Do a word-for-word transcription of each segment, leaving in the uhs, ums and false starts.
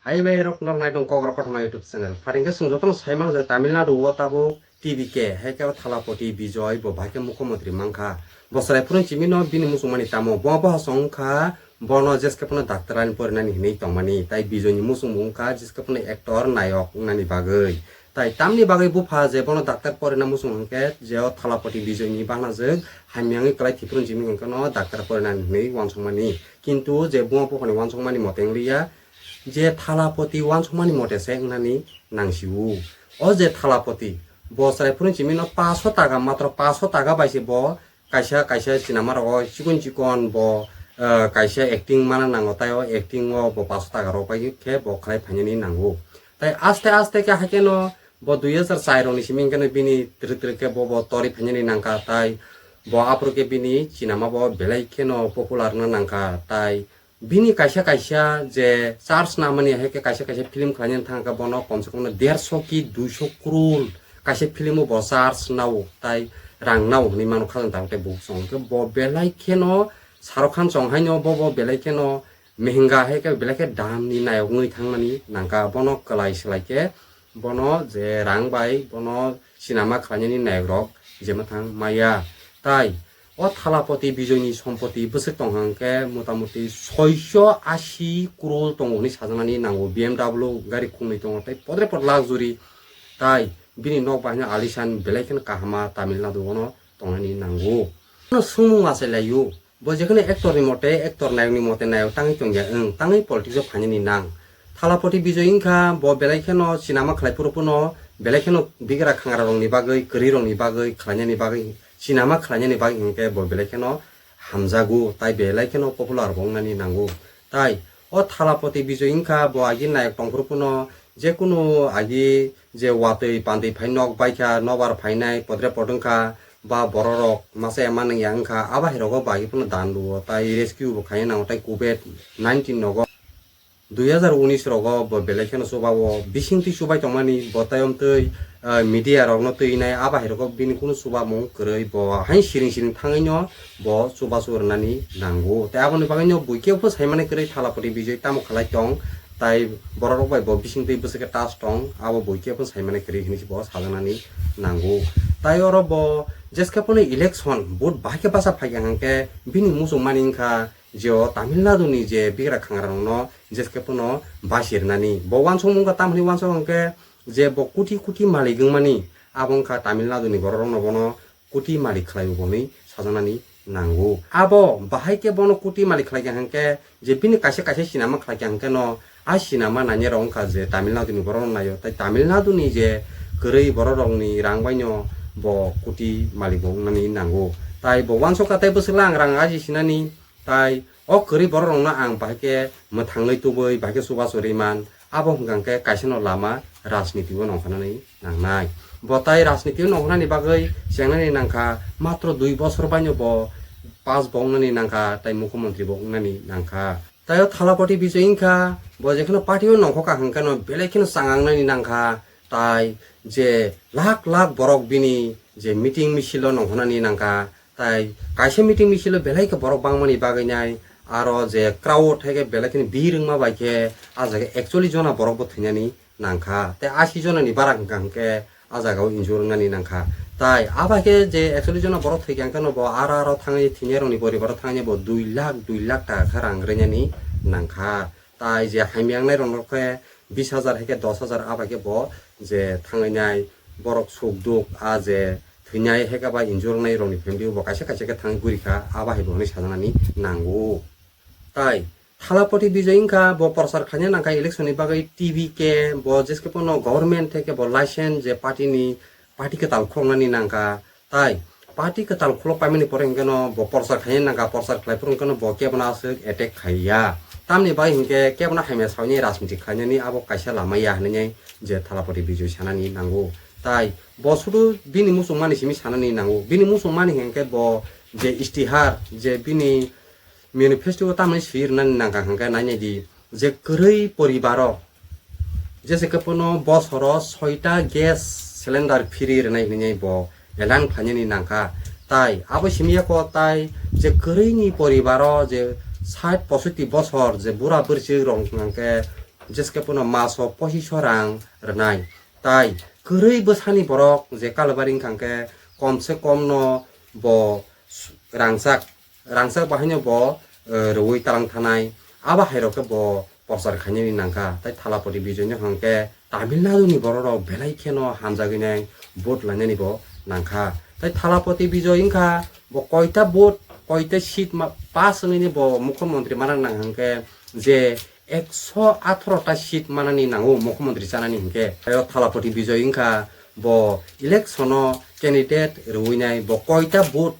Hai bai rok, nok nai tong kok rok kothoma YouTube channel. Pharing khe chwng jotono sai mano je Tamil Nadu o tabuk T B K, hai khe o Thalapathy Bijoy bo bahai khe mukhyamantri mankha. Bo chwrai phuru simi no bini muchung mani tamo. Bo bo hasong wngkha, bono jeske phano doctor ani porinani hinwi tongmani. Tai Bijoy ni muchung bo wngkha jeske phano actor, nayok wngnani bagwi. Tai tamni bagwi bupha je bono doctor porina muchung hwnkhe je o Thalapathy Bijoy ni banajwk hamya wngwi kwlai thwi phuru simi hwnkhe no doctor porinani hinwi uansukmani. Kintu je buma buphani uansukmani mote wngliya, je Thalapathy uansukmani mote se wngnani nangsio. O je Thalapathy, bo chwrai phuru simi no paso taka, matro paso taka bai se bo kaisa kaisa sinama rogo chikon chikon bo, eh, kaisa acting mana nango, tai o acting o bo paso taka rok bai khe bo khlai phainani nango. Tai aste aste khe haikhe no bo dui hajar char rokni simi hwnkhe no bini twrwk twrwk khe bo bo tori phainani nangkha, tai bo aphuru khe bini sinama bo belai kheno popular wngna nangkha, tai bini kaisa kaisa je charge namani hai khe kaisa kaisa film khlainani thang khe bono komse kom no derso ki duiso crore kaisa film o bo charge nao tai rang nao hinwi mano khajang tabuk tei bo song khe bo belai kheno Shahrukh Khan song haino bo bo belai kheno mehenga hai khe belai khe dam ni nayok wngwi thangmani nangkha, bono kwlai swlai khe bono je rang bai bono sinama khlainani nayok rok jema thang maya. Tai o Thalapathy Bijoy ni sompoti bwswk tong hwnkhe motamuti soiso asi crore tongo hinwi sajaknani nango, B M W gari khungnwi tongo tei podre pod luxury, tai bini nok bahai no alisan belai kheno kahama Tamil Nadu o no tongnani nango. Bono swngmung achai laio. Bo jekheno actor ni mote, actor nayok ni mote nayok tangwi tongya, wng tangwi politics o phainani nang. Thalapathy Bijoy wngkha bo belai kheno sinama khlai phuru phano belai kheno bigra khangra rok ni bagwi, kwrwi rok ni bagwi, khlainani bagwi, sinama khlainani bagwi hwnkhe bo belai kheno hamjago, tai belai kheno popular bo wngnani nango. Tai o Thalapathy Bijoy wngkha bo agi nayok tong phuru phano jekunu agi je watwi pandwi phai nok baikha, nobar phainai podre pod wngkha, ba bororok masa ya manwng ya wngkha, abo hai rogo bo agi phano dan luo, tai rescue bo khaina nango, tai covid nineteen nogo dui hajar unis rogo bo belai kheno chuba o bisingtwi chubai tongmani, bo tai omtwi, ah, media rokno twi nai, abo hai rogo bini kunu chubamung kwrwi, bo hain siring siring thangwi no bo chubachu rwnani nango. Tai aboni bagwi no buikhe bo saimani kwrwi Thalapathy Bijoy tamo khlai tong, tai bororok bai bo bisingtwi bwswk khe touch tong, abo buikhe bo saimani kwrwi hinwi bo sajaknani nango. Tai oro bo jeske phano election vote bahai khe basa phaikha hwnkhe bini muchung mani wngkha je o Tamil Nadu ni je bigra khangra rokno jeske phano basi rwnani. Bo uansukmung wngkha, tamoni uansuk hwnkhe je bo kuti kuti malik wngmani, abo wngkha Tamil Nadu ni borok rokno bono kuti malik khlai o hinwi sajaknani nango. Abo bahai khe bono kuti malik khlai kha hwnkhe je bini kaisa kaisa sinama khlai kha hwnkhe no a sinama nainai rok wngkha je Tamil Nadu ni borok rok naio, tai Tamil Nadu ni je kwrwi borok rok ni rang bai no bo kuti malik bo wngnani nango. Tai bo uansuk kha tai bwswk lang rang aji sinani, tai o kwrwi borok rokno ang bahai khe mwthangwi tubui bahai khe chubachu rwi man, abo hwnkha hwnkhe kaisa no lama rajniti o nongkha nani nangnai. Bo tai rajniti o nongkha nani bagwi chengnani nangkha, matro dui bosor bai no bo pass bo wngnani nangkha, tai mukhyamantri bo wngnani nangkha. Tai o Thalapathy Bijoy wngkha, bo jekheno party o nongkha hwnkhe no belai kheno changang nani nangkha, tai je lakh lakh borok bini je meeting misil o nongkha nani nangkha, tai kaisa meeting misil o belai khe borok bangmani bagwi nai, aro je crowd hai khe belai kheno bir wngma bai khe ah jaga ekchollish jona borok bo thwinani nangkha, tei ashi jona ni barak wngkha hwnkhe ah jaga o injure wngnani nangkha. Tai abo hai khe je ekchollish jona borok thwikha hwnkhe no bo aro aro thangwi thwinai rok ni poribar o thangwi bo dui lakh dui lakh taka khe rang rwnani nangkha. Tai je hamya wngnai rok khe bis hajar hai khe dos hajar, abo hai khe bo je thangwi nai borok suk duk, a je thwinai hai khe ba injure wngnai rok ni family o bo kaisa kaisa khe thangwi guri kha, abo hai bo hinwi sajaknani nango. Tai Thalapathy Bijoy wngkha bo prochar khaina nangkha election ni bagwi T B K, bo jeske phano government theke bo license je party ni, party kwtal khuloknani nangkha. Tai party kwtal khulok paimani pore hwnkhe no bo prochar khaina nangkha, prochar khlai phuru hwnkhe no bo kebono aswk attack khaiya. Tamni bagwi hwnkhe kebono hamya sawi rajniti khlainani abo kaisa lama ya hinwi je Thalapathy Bijoy sanani nango. Tai bo sudu bini muchung mani simi sanani nango. Bini muchung mani hwnkhe bo je istihar je bini manifesto o tamni swi rwnani nangkha hwnkhe nainai di, je kwrwi poribaro jese khe pono bosoro soita gas cylinder free rwnai hinwi bo elan khlainani nangkha. Tai abo simi yako tai je kwrwini poribaro je sait posotti bosor je bura bwrwi rok hwnkhe jeskhe pono maso pochisho rang rwnai. Tai kwrwi bwsani borok je Kalabari wngkha hwnkhe komse komno bo rangchak, rangchak bahaino bo, eh, rwui talang thanai. Abo hairok khe bo prochar khainani nangkha. Tai Thalapati Bijoy no hwnkhe Tamil Nadu ni borok rok belai kheno hamjagwi nai vote lainani bo nangkha. Tai Thalapati Bijoy wngkha bo koita vote, koita seat ma pass wngwi bo mukhyamantri mana nang hwnkhe je ekso atharo ta seat manani nango mukhyamantri chanani hwnkhe. Tei o Thalapati Bijoy wngkha bo election o candidate rwui nai, bo koita vote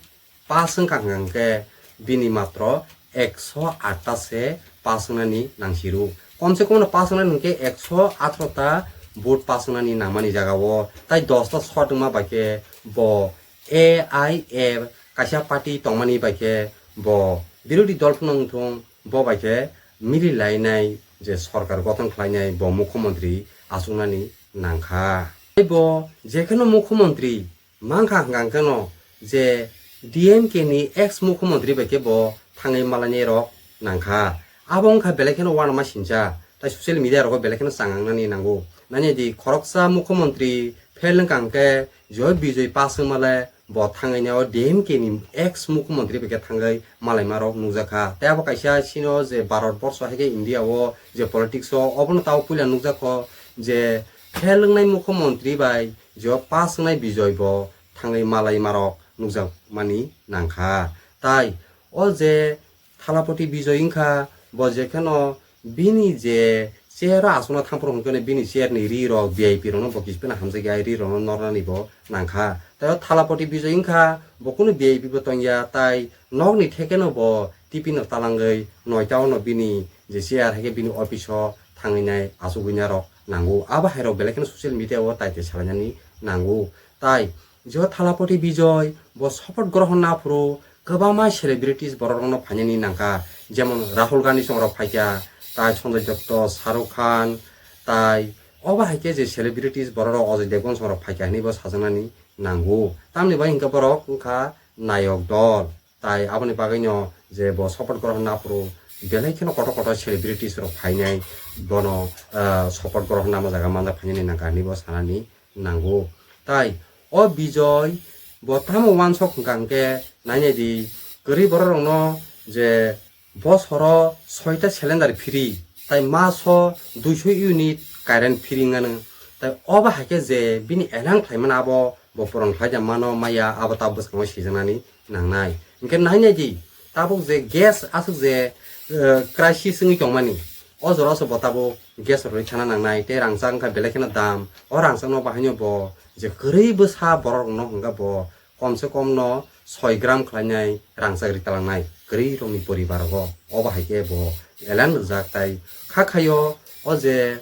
pass wngkha hwnkha hwnkhe bini matro ekso atta se pass wngnani nangsiru. Komse kom no pass wngnani hwnkhe ekso atharo ta vote pass wngnani nangmani jaga o tai dos ta shot wngma bai khe bo A I F kaisa party tongmani bai khe bo birodhi dol phano wngthung, bo bai khe mili lainai je sorkar gothon khlainai bo mukhyamantri achuknani nangkha. Tei bo jekheno mukhyamantri mankha hwnkha hwnkhe no je D M K ni ex mukhyamantri bai khe bo thangwi malainai rok nangkha. Abo wngkha belai kheno uanama sincha, tai social media rogo belai kheno changangnani nango. Nani di khoroksa mukhyamantri fail wngkha hwnkhe Joy Bijoy pass wngmale bo thangwi nai o D M K ni ex mukhyamantri bai khe thangwi malaima rok nukjakha. Tei abo kaisa sino je Bharat borsho hai khe India o je politics o obono tao puila nukjakho je fail wngnai mukhyamantri bai je o pass wngnai Bijoy bo thangwi malaima rok nukjakmani nangkha. Tai o je Thalapati Bijoy wngkha, bo jekheno bini je chair o achukna thangphuru hwnkhe bini chair ni ri rok V I P rokno bo kiphilna hamjakya, ri rokno nornani bo nangkha. Tai o Thalapati Bijoy wngkha, bo kunu V I P bo tongya, tai nokni thekeno bo T P no talangwi noita ono bini je chair hai khe bini office o thangwi nai achugwi nai rok nango. Abo hai rok belai kheno social media o tai tai salainani nango. Tai je o Thalapati Bijoy bo support grohon naphuru kwbangma celebrities borok rokno phainani nangkha, jemon Rahul Gandhi song rok phaikha, tai Sanjay Dutt, Shah Rukh Khan, tai obo hai khe je celebrities borok rok Ajay Devgan song rok phaikha hinwi bo sajaknani nango. Tamni bai hwnkhe borok wngkha nayok dol, tai aboni bagwino je bo support grohon naphuru belai kheno kotor kotor celebrities rok phainai bono, ah, support grohon nama jaga manjak phainani nangkha hinwi bo sanani nango. Tai o Bijoy bo tamo uansuk hwnkha hwnkhe nainai di, kwrwi borok rokno je bosoro soita cylinder free, tai maso duiso unit current free wngnano. Tai obo hai khe je bini elan khlaimani abo bo puron khlai da mano maya, abo ta bwskango sijaknani nangnai. Hwnkhe nainai di, tabuk je gas aswk je, eh, crisis wngwi tongmani, o jora se bo tabuk gas rwi thana nangnai, tei rangchak wngkha belai kheno dam. O rangchakno bahaino bo je kwrwi bwsa borok rokno hwnkha bo komse komno soi gram khlainai rangchak ri talangnai kwrwi rokni poribar rogo. Obo hai khe bo elan rwjak, tai kha khaio o je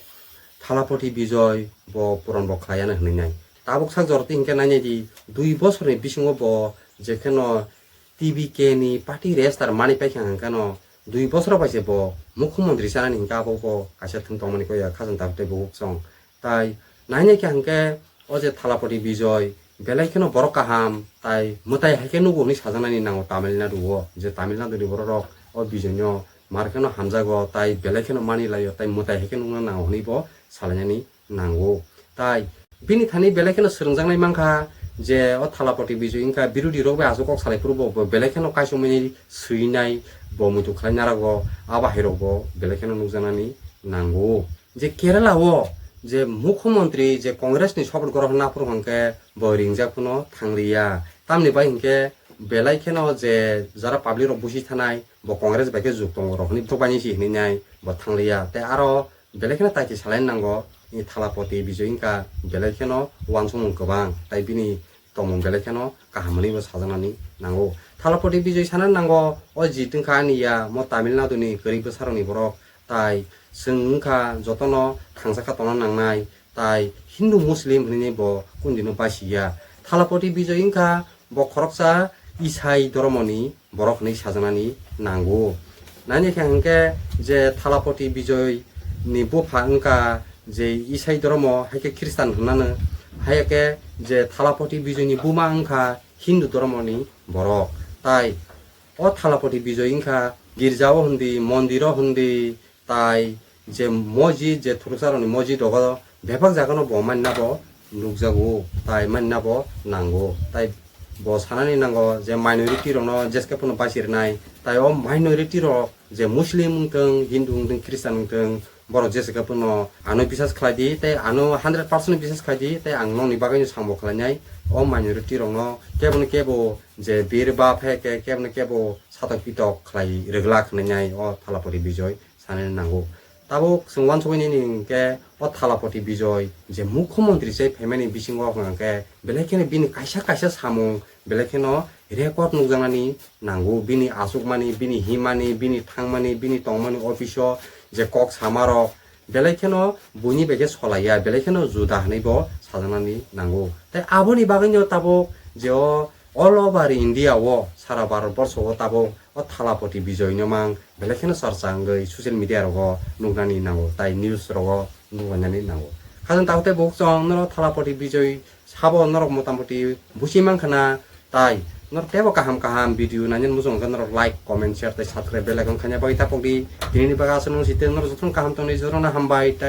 Thalapati Bijoy bo puron bo khlaiya hwnwi nai. Tabuk sak jora twi hwnkhe nainai di, dui bosorni bisingo bo jekheno T B K ni party register mani paikha hwnkhe no dui bosor bai se bo mukhyamantri chanani hwnkhe abo bo kaisa thwng tongmani koi ya khajang tabuk tei buhuk song. Tai nainai khe hwnkhe o je Thalapati Bijoy belai kheno borok kaham tai mwtai hai khe nugo hwnwi sajaknani nango Tamil Nadu o, je Tamil Nadu ni borok rok o Bijoy no mar kheno hamjago tai belai kheno mani laio tai mwtai hai khe nukna nango hwnwi bo salainani nango. Tai bini thani belai kheno swrwngjaknai mankha je o Thalapati Bijoy wngkha birodhi rok bai aswk kok salai phuru bo, bo belai kheno kaisomani swinai bo muitu khlai narago, abo hai rok bo belai kheno nukjaknani nango. Je Kerala o je mukhyamantri je Congress ni support grohon naphuru hwnkhe bo ringjak phano thangliya. Tamni bai hwnkhe belai kheno je jara public rok busi thanai bo Congress bai khe juk tongo rok hwnwi bwswk bai si hwnwi nai bo thangliya. Tei aro belai kheno tai ti salai nango, i Thalapati Bijoy wngkha belai kheno uansukmung kwbang, tai bini tongmung belai kheno kaham hwnwi bo sajaknani nango. Thalapati Bijoy sana nango, o jit wngkha ani ya mo Tamil Nadu ni kwrwi bwsarok ni borok, tai chwng wngkha jotono thangsa kha tongna nangnai, tai Hindu Muslim hwnwi bo kundino basiya. Thalapati Bijoy wngkha bo khoroksa Isai dhormoni borok hwnwi sajaknani nango. Nani khe hwnkhe je Thalapati Bijoy ni bupha wngkha je Isai dhormo hai khe Khristan hwnmano, hai khe je Thalapati Bijoy ni buma wngkha Hindu dhormoni borok. Tai o Thalapati Bijoy wngkha girjao hwndi, mondiro hwndi, tai je mojit, je thuruksa rokni mojit rogo bebak jagano bo manna bo nukjago, tai manna bo nango. Tai bo sanani nango je minority rokno jeske phano bachirnai, tai o minority rok je Muslim wngthung, Hindu wngthung, Christian wngthung, borok jeske phano ano bisas khlai di, tei ano hundred percent bisas khlai di, tei ang nokni bagwino samung khlainai. O minority rokno kebono kebo je bir ba phe khe kebono kebo satok pitok khlai rwglak hwnwi nai o Thalapati Bijoy sanani nango. Tabuk chwng uansukgwi nini hwnkhe o Thalapati Bijoy je mukhyamantri se phaimani bisingo hwnkhe belai kheno bini kaisa kaisa samung belai kheno record nukjaknani nango, bini achukmani, bini himani, bini thangmani, bini tongmani office o je kok samarok belai kheno buini bai khe solaiya, belai kheno juda hwnwi bo sajaknani nango. Tei aboni bagwino tabuk je o all over India o, sara Bharat borsho o tabuk o Thalapati Bijoy no mang belai kheno chorcha wngwi social media rogo nuknani nango, tai news rogo nuknani nango. Khajang tabuk tei buk chwng norok Thalapati Bijoy sabo norok motamoti buchi mankha na, tai norok teibo kaham kaham video nainani muchung khe norok like, comment, share tei subscribe bell icon khaina bagwi tapok di. Tinini bagwi aswk nung site norok jotono kaham tongni jotono hambai tei